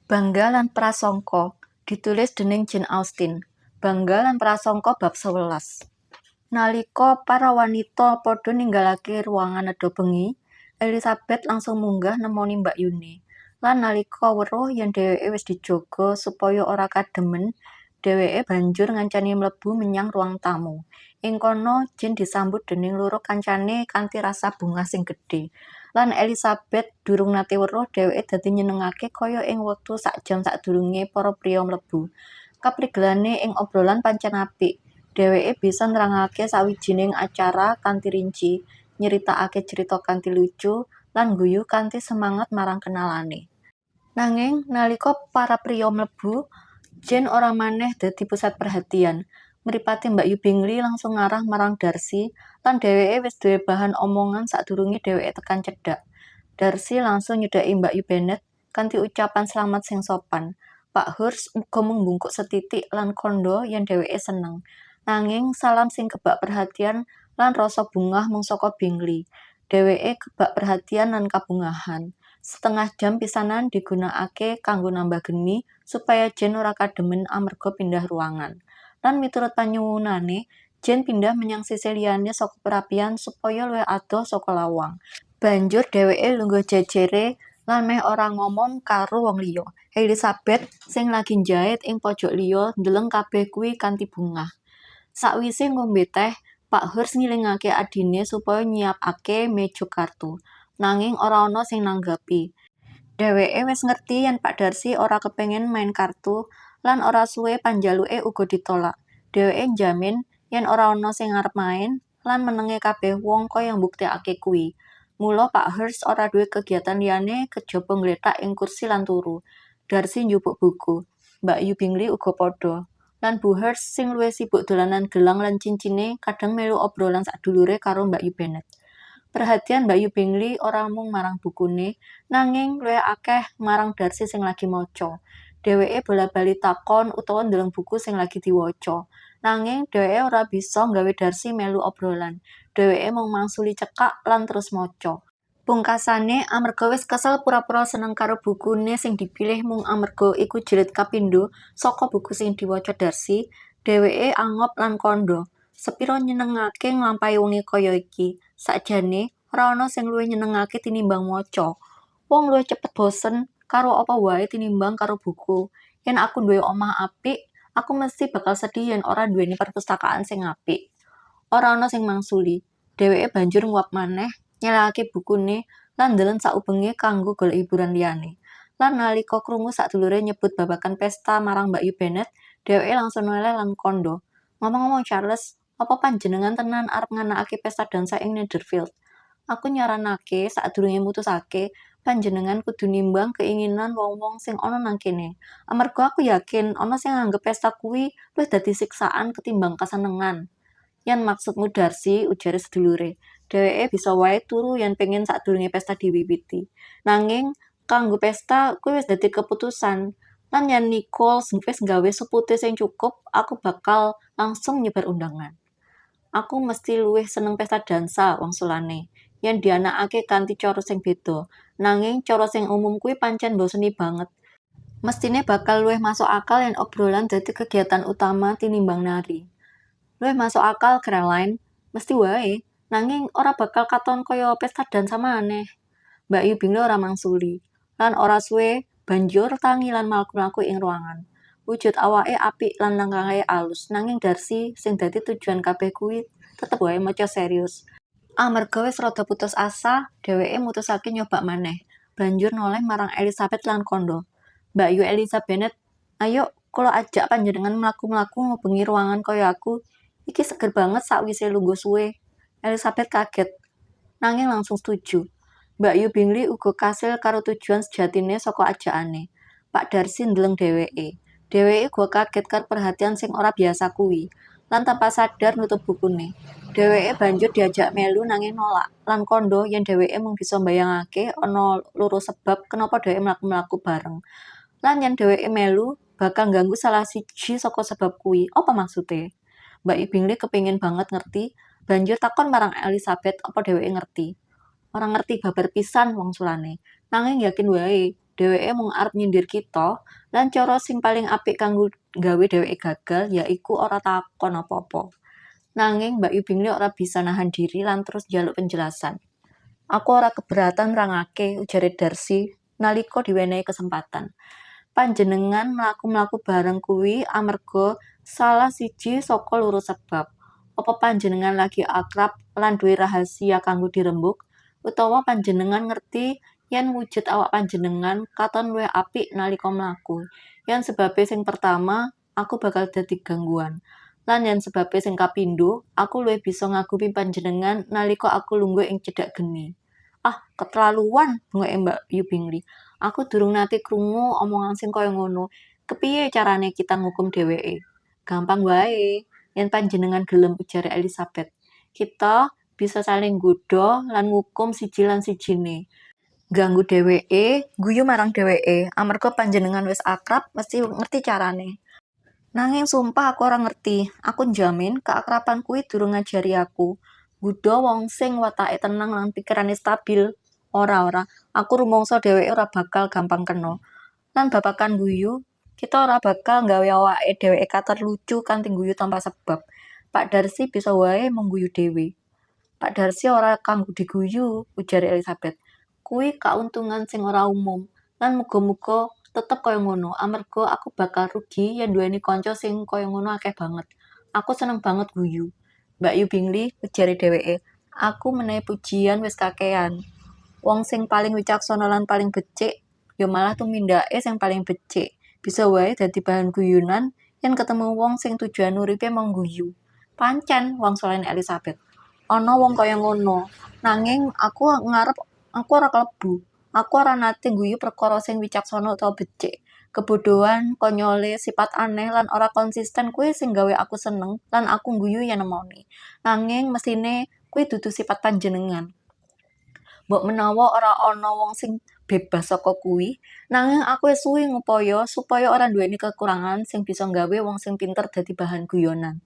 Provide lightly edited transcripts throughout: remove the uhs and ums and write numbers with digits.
Bangga lan Prasangka, ditulis dening Jane Austen. Bangga lan Prasangka bab 11. Nalika para wanita padha ninggalake ruangan nedha bengi, Elizabeth langsung munggah nemoni mbakyune. Lan nalika weruh yen dheweke wis dijaga supaya ora kademen, dheweke banjur ngancani mlebu menyang ruang tamu. Ing kono Jane disambut dening loro kancane kanthi rasa bungah sing gedhe. Lan Elizabeth durung nate weruh dheweke dadi nyenengake kaya ing wektu sak jam sadurunge para priya mlebu. Kaprigelane ing obrolan pancen apik. Dheweke bisa nerangake sawijining acara kanthi rinci, nyritakake crita kanthi lucu, lan ngguyu kanthi semangat marang kenalane. Nanging nalika para priya mlebu, Jane ora maneh dadi pusat perhatian. Mripate Mbakyu Bingley langsung ngarah marang Darcy lan dheweke wis duwe bahan omongan sadurunge dheweke tekan cedhak. Darcy langsung nyedhaki Mbakyu Bennet kanthi ucapan slamet sing sopan. Pak Hurst uga mung mbungkuk sethithik lan kandha yen dheweke seneng. Nanging salam sing kebak perhatian lan rasa bungah mung saka Bingley. Dheweke kebak perhatian lan kabungahan. Setengah jam pisanan digunakake kanggo nambah geni supaya Jane ora kademen amarga pindah ruangan. Lan miturut panyuwunane, Jane pindah menyang sisih liyane saka perapian supaya luwih adoh saka lawang. Banjur dheweke lungguh jejere lan meh ora ngomong karo wong liya. Elizabeth sing lagi njait ing pojok liya ndeleng kabeh kuwi kanthi bungah. Sakwise ngombe teh, Pak Hurst ngilingake adhine supaya nyiapake meja kartu. Nanging ora ana sing nanggapi. Dheweke wis ngerti yen Pak Darcy ora kepengin main kartu lan ora suwe panjaluke uga ditolak. Dheweke njamin yen ora ana sing arep main lan menenge kabeh wong kaya mbuktekake kuwi. Mula Pak Hurst ora duwe kegiatan liyane kejaba nglethak ing kursi lan turu. Darcy njupuk buku. Mbakyu Bingley uga padha. Lan Bu Hurst sing luwih sibuk dolanan gelang lan cincine kadang melu obrolan sadulure karo Mbakyu Bennet. Perhatian Mbakyu Bingley ora mung marang bukune, nanging luwih akeh marang Darcy sing lagi maca. Dheweke bola-bali takon utawa ndeleng buku sing lagi diwaca. Nanging dheweke ora bisa nggawe Darcy melu obrolan. Dheweke mung mangsuli cekak lan terus maca. Pungkasane, amarga wis kesel pura-pura seneng karo bukune sing dipilih mung amarga iku jilid kapindho saka buku sing diwaca Darcy, dheweke angop lan kandha, "Sepira nyenengake nglampahi wengi kaya iki. Sakjane, ora ana sing luwih nyenengake tinimbang maca. Wong luwih cepet bosen karo apa wae tinimbang karo buku. Yen aku duwe omah apik, aku mesti bakal sedih yen ora nduweni perpustakaan sing apik." Ora ana sing mangsuli. Dheweke banjur nguap maneh, nyelehake bukune, lan ndeleng saubenge kanggo golek hiburan liyane. Lan nalika krungu sadulure nyebut babagan pesta marang Mbakyu Bennet, dheweke langsung noleh lan kandha, "Ngomong-ngomong Charles, apa panjenengan tenan arep nganakake pesta dansa ing Netherfield? Aku nyaranake sadurunge mutusake, panjenengan kudu nimbang keinginan wong-wong sing ana nang kene. Amarga aku yakin ana sing nganggep pesta kuwi luwih dadi siksaan ketimbang kasenengan." "Yen maksudmu Darcy," ujare sedulure, "dheweke bisa wae turu yen pengin sadurunge pesta diwiwiti. Nanging kanggo pesta kuwi wis dadi keputusan. Lan yen Nicole wis nggawe sepute sing cukup, aku bakal langsung nyebar undangan." "Aku mesti luwih seneng pesta dansa," wangsulane, "yen dianakake kanthi cara sing beda. Nanging cara sing umum kuwi pancen mboseni banget. Mestine bakal luwih masuk akal yen obrolan dadi kegiatan utama tinimbang nari." "Luwih masuk akal, Caroline, mesti wae. Nanging ora bakal katon kaya pesta dansa maneh." Mbakyu Bingley ora mangsuli. Lan ora suwe banjur tangi lan mlaku-mlaku ing ruangan. Wujud awake apik lan langkahe alus, nanging Darcy sing dadi tujuan kabeh kuwi tetep wae maca serius. Amarga wis rada putus asa, dheweke mutusake nyoba maneh. Banjur noleh marang Elizabeth lan kandha, "Mbakyu Eliza Bennet, ayo kula ajak panjenengan mlaku-mlaku ngubengi ruangan kaya aku. Iki seger banget sakwise lungguh suwe." Elizabeth kaget, nanging langsung setuju. Mbakyu Bingley uga kasil karo tujuan sejatine saka ajakane. Pak Darcy ndeleng dheweke. Dheweke uga kaget karo perhatian sing ora biasa kuwi, lan tanpa sadar nutup bukune. Dheweke banjur diajak melu nanging nolak, lan kandha yen dheweke mung bisa mbayangake ana loro sebab kenapa dheweke mlaku-mlaku bareng. Lan yen dheweke melu, bakal ngganggu salah siji saka sebab kuwi. Apa maksude? Mbakyu Bingley kepingin banget ngerti, banjur takon marang Elizabeth apa dheweke ngerti. "Ora ngerti babar pisan," wangsulane. "Nanging yakin wae, Dheweke mung arep nyindir kita, lan cara sing paling apik kanggo gawe dheweke gagal yaiku ora takon apa-apa. Nanging Mbakyu Bingley ora bisa nahan diri lan terus njaluk penjelasan. Aku ora keberatan nerangake, ujare Darcy nalika diwenehi kesempatan. Panjenengan mlaku-mlaku bareng kuwi amarga salah siji saka loro sebab. Apa panjenengan lagi akrab lan duwe rahasia kanggo dirembug, utawa panjenengan ngerti yen wujud awak panjenengan katon luwih apik nalika mlaku. Yen sebabe sing pertama, aku bakal dadi gangguan. Lan yen sebabe sing kapindho, aku luwih bisa ngagumi panjenengan nalika aku lungguh ing cedhak geni. Ah, keterlaluan, bengoke Mbakyu Bingley. Aku durung nate krungu omongan sing kaya ngono. Kepiye carane kita ngukum dheweke? Gampang wae, yen panjenengan gelem, ujare Elizabeth. Kita bisa saling nggodha lan ngukum siji lan sijine. Ngganggu dheweke, ngguyu marang dheweke, amarga panjenengan wis akrab mesti ngerti carane. Nanging sumpah aku ora ngerti. Aku njamin keakraban kuwi durung ngajari aku. Nggodha wong sing watake tenang lan pikirane stabil. Ora, ora, aku rumangsa dheweke ora bakal gampang kena. Lan babagan ngguyu, kita ora bakal nggawe awake dheweke katon lucu kanthi ngguyu tanpa sebab. Pak Darcy bisa wae mung ngguyu dhewe. Pak Darcy ora kanggo diguyu, ujare Elizabeth. Kuwi kauntungan sing ora umum, lan muga-muga tetep kaya ngono, amarga aku bakal rugi yen nduweni kanca sing kaya ngono akeh banget. Aku seneng banget ngguyu. Mbakyu Bingley, ujare dheweke, aku menehi pujian wis kakehan. Wong sing paling wicaksana lan paling becik, ya malah tumindake sing paling becik. Bisa wae dadi bahan guyunan yen ketemu wong sing tujuan uripe mung ngguyu. Pancen, wangsulane Elizabeth. Ana wong kaya ngono, nanging aku ngarep aku ora kalebu. Aku ora nate ngguyu perkara sing wicaksana utawa becik. Kebodohan, konyole, sipat aneh lan ora konsisten kuwi sing gawe aku seneng lan aku ngguyu yen nemoni. Nanging mesthine kuwi dudu sipat panjenengan. Mbok menawa ora ana wong sing bebas saka kuwi, nanging aku wis suwi ngupaya supaya ora nduweni kekurangan sing bisa nggawe wong sing pinter dadi bahan guyonan.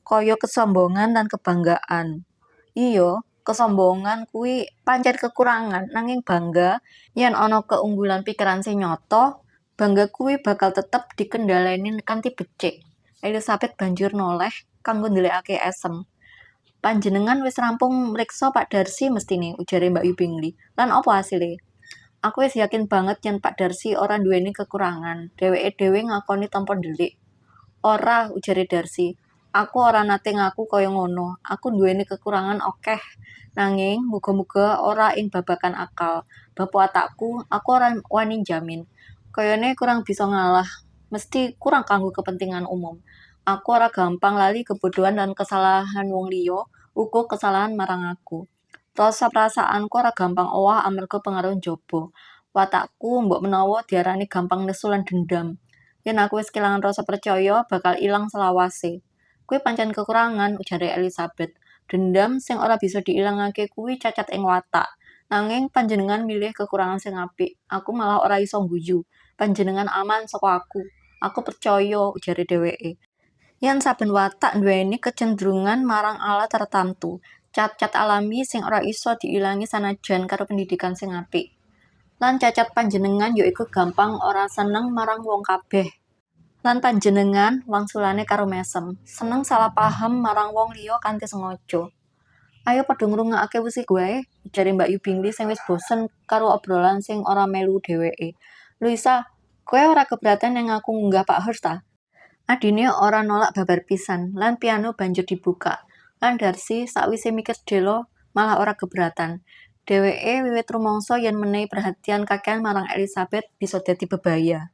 Kaya kesombongan lan kebanggaan. Iya, kesombongan kuwi pancen kekurangan, nanging bangga yen ana keunggulan pikiran sing nyata, bangga kuwi bakal tetep dikendhaleni kanthi becik. Elizabeth banjur noleh kanggo ndelikake esem. Panjenengan wis rampung mriksa Pak Darcy mesthine, ujare Mbakyu Bingley. Lan apa asile? Aku wis yakin banget yen Pak Darcy ora nduweni kekurangan. Dheweke dhewe ngakoni tanpa ndelik. Ora, ujare Darcy. Aku ora nate ngaku kaya ngono. Aku nduweni kekurangan akeh. Nanging muga-muga ora ing babagan akal. Bab watakku, aku ora wani njamin. Kayane kurang bisa ngalah, mesthi kurang kanggo kepentingan umum. Aku ora gampang lali kebodohan lan kesalahan wong liya, uga kesalahan marang aku. Rasa perasaanku ora gampang owah amarga pengaruh njaba. Watakku mbok menawa diarani gampang nesu lan dendam. Yen aku wis kelangan rasa percaya, bakal ilang selawase. Kuwi pancen kekurangan, ujare Elizabeth. Dendam sing ora bisa diilangake kuwi cacat ing watak. Nanging panjenengan milih kekurangan sing apik. Aku malah ora iso ngguyu. Panjenengan aman saka aku. Aku percaya, ujare dheweke. Yen saben watak nduweni kecenderungan marang ala tartamtu, cacat alami sing ora iso diilangi sanajan karo pendidikan sing apik. Lan cacat panjenengan yaiku gampang ora seneng marang wong kabeh. Lan panjenengan, wangsulane karo mesem, seneng salah paham marang wong liya kanthi sengaja. Ayo padha ngrungokake musik wae, ujare Mbakyu Bingley sing wis bosen karo obrolan sing ora melu dheweke. Louisa, kowe ora keberatan yen aku ngunggah Pak Hurst ta? Adhine ora nolak babar pisan, lan piano banjur dibuka. Lan Darcy, sakwise mikir sedhela, malah ora keberatan. Dheweke wiwit rumangsa yen menehi perhatian kakehan marang Elizabeth bisa dadi bebaya.